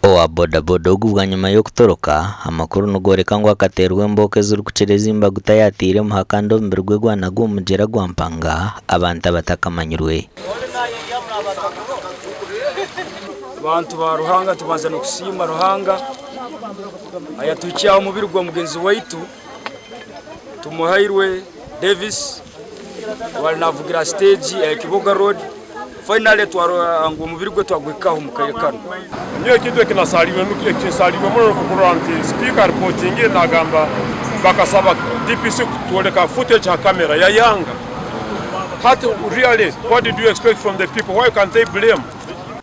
Owa bodaboda ogu bwanyima y'okutoroka, amakuru nigoreka ngu akateerwa embooko ezirikukira ezi Mbaguta yateiremu kandi omubiri gwe gwanagwa omu mugyera gwa Mpanga abantu abatakamanyirwe. Bantu ba Ruhanga tubanza n'okusiima Ruhanga ayatuhikyaho omubiri gwa mugenzi waitu Tumuhairwe Davis owali navugira stage ya Kiboga Road. Finally twarora ngu omubiri gwe twaguhikaho omu kaire kanu. Nyowe ekintu ekinsaliirwe muno nukwo kurora nti sipiika aripotingire nagamba bakasaba DPC kutwoleka footage ha camera yayanga. Hati really what did you expect from the people why can't they blame?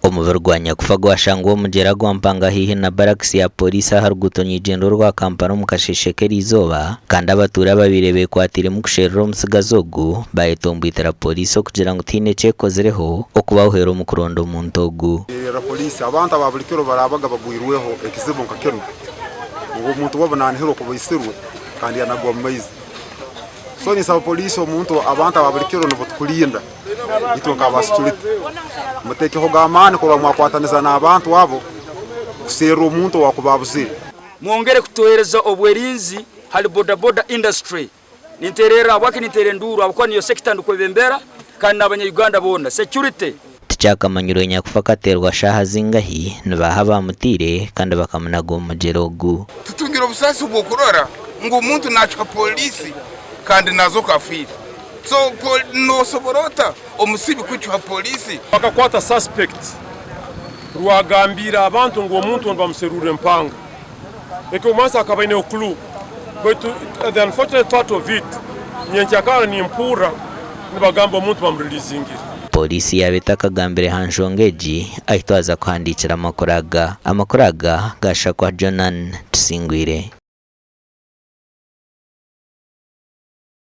Omubiri gwa nyakufa gwashangwa omu mugyera gwa Mpanga haihi na barakisi ya pooriisi aha ruguuto nyeigyendwa orwa Kampala omu kasheeshe k'eriizooba kandi abatuura ababaire bekwatiiremu kusherura omutsigazi ogu bayetomboitera pooriisi okugira ngu tihaine eki ekozireho okubahwera omu kuronda omuntu ogu. Erera poliisi abantu aba buli kiro baraabaga bagwirweho ekizibu nka kinu ngu omuntu wabo nanihirwa kuba aisirwe kandi yanagwa omu maizi. So ninsaba poliisi omuntu abantu aba buli kiro nibo tukulinda. Itwe nk'aba security mutekehoga amaani kurora mwakwataniza n'abantu abo kuserra omuntu ow'akuba abuzire. Mwongere kutuhereza obwerinzi hali bodaboda industry. Nintererra habwaki nintera enduuru habwokuba niyo sector ndikwebembera kandi nabanya Uganda boona. Security. Tikyakamanyirwe nyakufa akateerwa shaaha zingahi, nibaaha abaamutaire kandi bakamunaga omu mugyera ogu. Tutungire obusaasi bw'okurora ngu omuntu naacwa pooriisi kandi naazoka afiire. So noosobora ota omusibi kwicwa pooriisi? Bakakwata suspect rwagambiire abantu ngu omuntu onu bamuserurire empanga. Ekyo omumansi akaba aineho clue baitu the unfortunate part of it nyenkyakara nimpurra nibagamba omuntu bamureleasingire. Pooriisi yaaba etakagambire ha nshonga egi ahi twaza kuhandiikira amakuru aga. Amakuru aga gaashakwa Jonan Tusingwire.